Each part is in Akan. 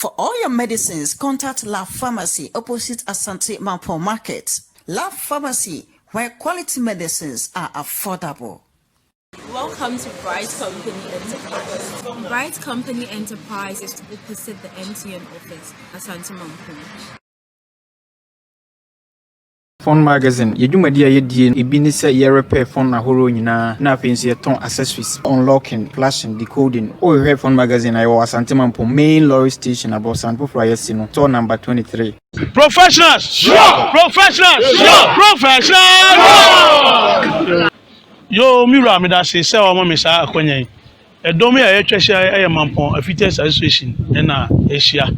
For all your medicines, contact La Pharmacy opposite Asante Mampong Market. La Pharmacy, where quality medicines are affordable. Welcome to Bright Company Enterprise. Bright Company Enterprise is opposite the MTN office, Asante Mampong. Phone Magazine, yɛ dwumadi a yɛdie ebi ne sɛ yɛrepair phone ahorow nyinaa, na afei nso yɛtɔn accessories, unlocking, flashing, decoding. Wohwehwɛ Phone Magazine a, yɛwɔ Asante Mampong main lorry station, abɔsan foforɔ a yɛasi no, store number 23. Professionals! Sure! Professionals! Sure! Professionals! Yo, mi wura, meda ase sɛ ɔma me saa akɔnya yi. Ɛdɔm yi a yɛatwa ahyia yɛ Mampɔn Afites Association ɛna ahyia.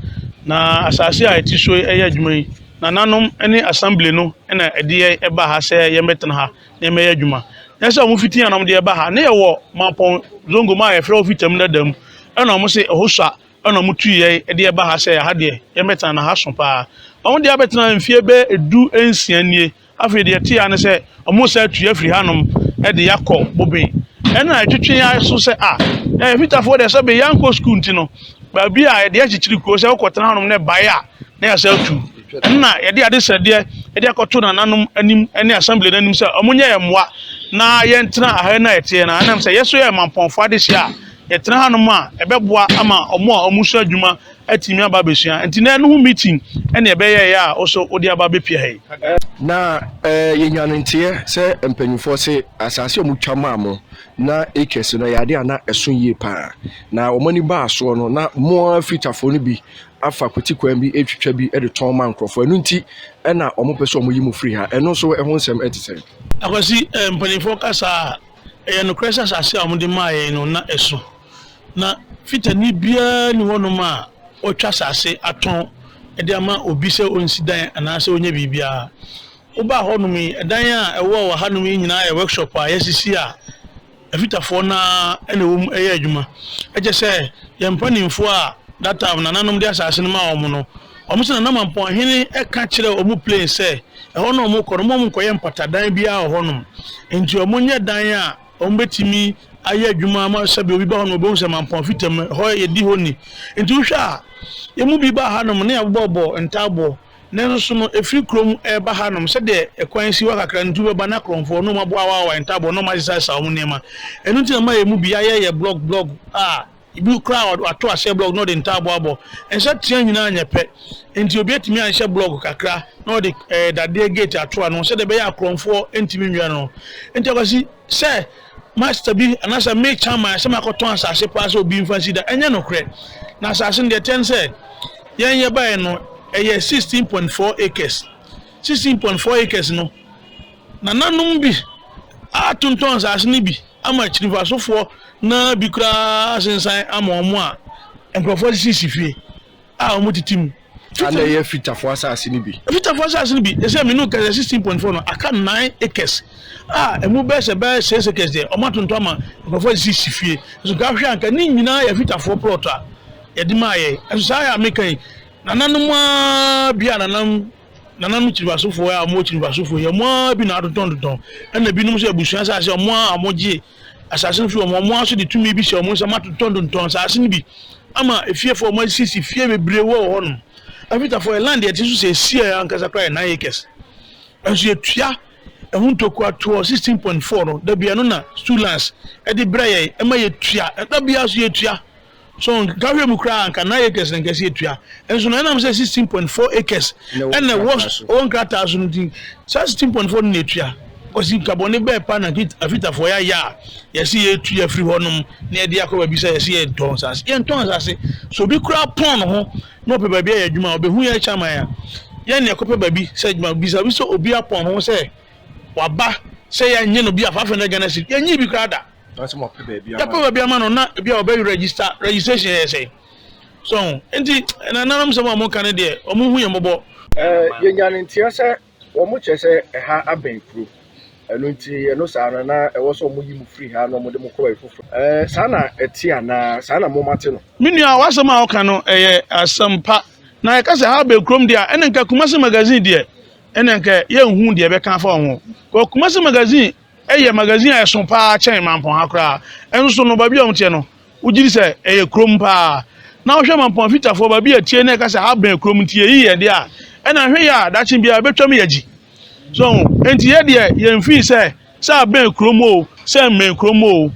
Na asase a yɛte so yɛ adwuma yi, nananom ne assembly no ɛna ɛde yɛ ɛba ha sɛ yɛmmɛtena ha na yɛmmɛyɛ adwuma. Na sɛ ɔmo fiti a na ɔmo de ɛba ha, ne yɛwɔ Mampɔn Zongo mu a yɛfrɛ wɔ fitam dada mu, ɛna ɔmo se ɛhɔ sua, ɛna ɔmo tu yɛ ɛde ɛba ha sɛ ha deɛ yɛmmɛtena na ha so paa. Ɔmo de abɛtena mfie bɛyɛ 16 nie. Afei deɛ ɛte ya ne sɛ ɔmo sɛ atu afiri hanom ɛde yakɔ Boben. Ɛna ɛtwitwe ya so sɛ a ɛyɛ fitafoɔ deɛ, sɛ bɛ yankɔ sukuu nti no, baabi a yɛde akyikyiri kuro sɛ wokɔtena hanom ne baeɛ a na yɛsɛ atu. Ɛna yɛde ade sɛdeɛ yɛde akɔto nananom anim ne assembly n'anim sɛ ɔmo nyɛ yɛn mmoa na yɛntena aha na yɛteɛ na ɛnam sɛ yɛso yɛ Mampɔnfoɔ adehyɛ a yɛtena hanom a, ɛbɛboa ama ɔmo a ɔmo so adwuma atumi aba abɛsua. Nti na ɛno ho meeting ɛna ɛbɛyɛ yɛ a ɔso wode aba abɛpia ha yi. Na yɛnya no nteɛ sɛ mpanyinfoɔ sɛ asase a wɔtwa maa mo na acres no yɛ adeɛ a na ɛso yie paa, na wɔn ani baa soɔ no, na mo fitafoɔ no bi afa kwati kwan bi etwitwa bi de tɔn ma nkurɔfoɔ. Ɛno nti ɛna wɔn pɛ sɛ wɔn yi mo firi ha. Ɛno nso ɛho nsɛm ɛte sɛ? Akwasi, mpanimfoɔ kasa a ɛyɛ nokorɛ sɛ asase a wɔde maa yɛn no na ɛso, na fitani biara ni hɔnom a ɔtwa asase atɔn de ama obi sɛ ɔnsi dan anaasɛ ɔnyɛ biribiara. Wobaa hɔnom yi, ɛdan a ɛwɔ wɔ hanom yi nyinaa yɛ workshop a yɛasisi a afitafoɔ naa ɛna ɛwɔ mu ɛyɛ adwuma. Ɛkyɛ sɛ yɛn mpanimfoɔ a that time nananom de asase no ma wɔn no, wɔn sɛ Nana Mampɔnhene ɛka kyerɛ wɔn plain sɛ ɛhɔ na wɔn kɔ no, wɔn nkɔyɛ mpatadan biara wɔ hɔnom, nti wɔn nyɛ dan a wɔn bɛtumi ayɛ adwuma ama sɛbi obi ba hɔ no, obehu sɛ Mampɔn fitam hɔ yɛdi hɔ ni. Nti wohwɛ a, yɛn mu bi ba hanom ne yɛabobɔbɔ ntaaboɔ, nanso so no efiri kurom ɛreba hanom, sɛdeɛ ɛkwan si hɔ kakra no, nti wobɛba na korɔmfoɔ na wɔn aboa ntaaboɔ na wɔn asesasesa wɔn nneɛma. Ɛno nti na ma yɛn mu bi ayɛ yɛ block block a ebi koraa wato aseɛ block na ɔde ntaaboɔ abɔ. Nsa tea nyinaa nyɛ pɛ, nti obi atumi anhyɛ block kakra na ɔde dadeɛ gate ato ano sɛdeɛ ɛbɛyɛ akorɔmfoɔ ntumi nwia no. Nti Akwasi, sɛ master bi anaasɛ me chairman sɛ makɔtɔn asase paa sɛ obi mfa nsi da, ɛnyɛ nokorɛ. Na asase no deɛ, ɛtɛn sɛ yɛn yɛbaeɛ no, ɛyɛ 16.4 acres. 16.4 acres no, nananom bi atontɔn asase no bi ama akyirifasofoɔ na bi koraa asensan ama wɔn a nkurɔfoɔ sisi fie a wɔn tete mu. Ana ɛyɛ fitafoɔ asase no bi? Fitafoɔ asase no bi. Ɛsɛ menu kɛsɛ 16.4 no aka 9 acres a ɛmu bɛyɛ sɛ bɛyɛ 6 acres deɛ, wɔn atontɔn ama nkurɔfoɔ sisi fie. Nso nka ahwɛ anka ne nyinaa yɛ fitafoɔ plot a yɛde maa yɛ. Ɛso saa yɛ a meka yi, nananom a bi a nananom kyirifasofoɔ a wɔwɔ kyirifasofoɔ yi, wɔn a bi na atontɔn tontɔn, ɛna binom nso abusua asase, wɔn a wɔgye asase no fi wɔn aso de tumi bi hyɛ wɔn nsam atontɔn tontɔn asase no bi ama efiefoɔ. Wɔn asisi fie bebree wɔ hɔnom. Afitafoɔ yɛ land yɛte so sɛ esi a ankasa koraa yɛ 9 acres, nso yɛtua ɛho ntokua toɔ 16.4 no dabi. Ɛno na stool lands ɛde brɛ yɛn ɛma yɛtua dabi aso yɛtua so. Nka hwɛ mu koraa, nka 9 acres na nkɛse yɛtua, nso na ɛnam sɛ 16.4 acres ɛna ɛwɔ nkrataa so no ti, saa 16.4 no na etua. Kɔsi nkabɔne bɛɛ pa na afitafoɔ yɛ ayɛ a yɛsi yɛtu yɛfiri hɔnom na yɛde akɔ baabi sɛ yɛsi yɛntɔn asase, yɛntɔn asase so. Obi koraa pɔn ne ho na ɔpɛ baabi ayɛ adwuma a, ɔbɛhu yɛ chairman a yɛn ne ɛkɔpɛ baabi sɛ adwuma bisa bi sɛ obi apɔn ho sɛ waba sɛ yɛnyɛ no bi a 500 Ghana cedi, yɛnyi bi koraa da. Yɛpɛ baabi ama no na ebi a ɔbɛ register, registration yɛ sɛ so. Nti nananom sɛm a wɔka no deɛ, wɔn hu yɛn mmɔbɔ. Yɛnya ne nteɛ sɛ wɔn kyerɛ sɛ ɛha abɛn kuro, ɛno nti ɛno saa no na ɛwɔ sɛ wɔn yi mu firi ha na wɔn de mo kɔ baabi foforɔ. Saa na ɛte anaa saa na mo mate no? Me nua, w'asɛm a ɔka no ɛyɛ asɛm pa. Na yɛka sɛ ha abɛn kurom deɛ a, ɛna nka Kumasi Magazine deɛ, ɛna nka yɛnhu deɛ ɛbɛka afa wɔn ho kɔ. Kumasi Magazine ɛyɛ magazine a ɛso paa kyɛn Mampɔn ha koraa. Ɛnso so no, baabi a wɔn teɛ no, wogye di sɛ ɛyɛ kurom paa. Na wohwɛ Mampɔn Fitafoɔ baabi a tie na ɛka sɛ ha bɛn kurom nti yɛyi yɛn deɛ a, ɛna hwɛ yɛ a daakye biara ɛbɛtwam yɛagyi. So ho? Nti yɛ deɛ yɛmfii sɛ sɛ abɛn kurom o, sɛ mmɛn kurom o,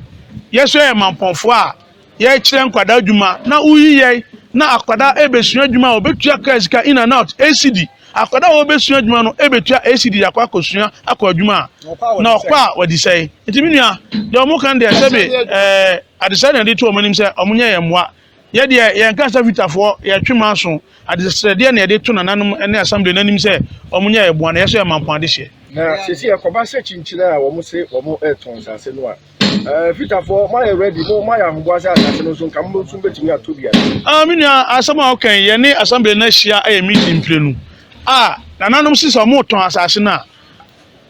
yɛ so yɛ Mampɔnfoɔ a yɛkyerɛ nkwadaa adwuma na woyi yɛn na akwadaa ɛbɛsua adwuma a ɔbɛtua kaa sika in and out ACD akwadaa a ɔbɛsua adwuma no ɛbɛtua ACD akɔ akɔsua akɔ adwuma a na ɔkɔ a wɔde sɛe. Nti me nua deɛ ɔmo kan deɛ sɛbe ɛɛ adesrɛ na yɛde to wɔn anim sɛ wɔn nyɛ yɛn mmoa. Yɛ deɛ yɛn ka sɛ fitafoɔ yɛtwe mo aso. Adesrɛdeɛ na yɛde to nananom ne assembly no anim sɛ wɔn nyɛ yɛn mmoa na yɛ nso yɛ mampɔn adehyeɛ. Na sɛsi ɛkɔba sɛ kyinkyini a wɔn se wɔn retɔn nsase no a, ɛɛ fitafoɔ mo ayɛ ready mo mo ayɛ ahoboa sɛ asase no nso nka mo nso bɛtumi atɔ bi anaa? Ah me nua asɛm a woka yi yɛne assembly no ahyia ayɛ meeting mprenu a nananom se sɛ wɔn retɔn asase no a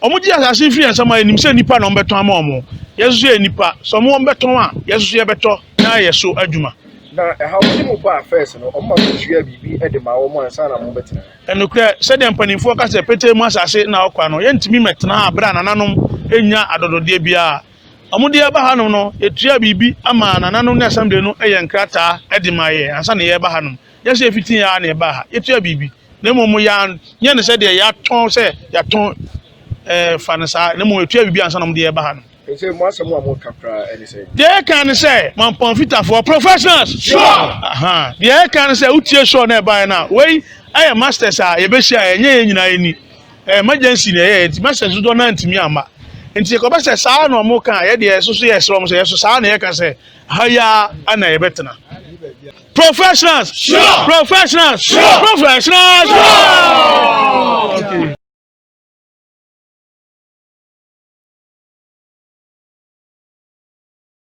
Wɔgye asase no firi yɛn nsam a, yɛnim sɛ nnipa na wɔbɛtɔn ama wɔn. Yɛn nso yɛ nnipa. Sɛ wɔbɛtɔn a, yɛn nso yɛbɛtɔ na ayɛ so adwuma. Na ɛhaw ne mo baa first no, wɔma motuaa biribi de maa wɔn ansa na mobɛtena ha? Nokorɛ, sɛdeɛ mpanimfoɔ ka sɛ petee mu asase na ɔkwa no, yɛntumi mmɛtena ha berɛ a nananom nnya adɔdɔdeɛ biara. Wɔde yɛn ba hanom no, yɛtuaa biribi maa nananom ne assembly no yɛɛ nkrataa de maa yɛn ansa na yɛreba hanom. Nyɛ sɛ yɛfitii ara na yɛbaa ha, yɛtuaa biribi. Na mmom yɛanyɛ no sɛdeɛ yɛatɔn sɛ yɛatɔn ɛɛ fa no saa, na mmom yɛtua biribi ansa na wɔde yɛba ha no. Nti mo asɛm a moka koraa ɛne sɛ? Deɛ yɛka ne sɛ Mampɔn Fitafoɔ professionals. Sure. Aha. Deɛ yɛka ne sɛ wotie show na ɛbaeɛ no a, wei ɛyɛ masters a yɛbɛhyia a ɛnyɛ yɛn nyinaa yɛni. Emergency na ɛyɛ nti masters dodoɔ no antumi amma. Nti yɛkɔbɛ sɛ saa na wɔn ka a, yɛdeɛ ɛso so yɛsrɛ wɔn sɛ yɛso saa na yɛka sɛ ha yi ara na yɛbɛtena. Professionals! Sure! Professionals! Sure! Professionals! Sure! Okay.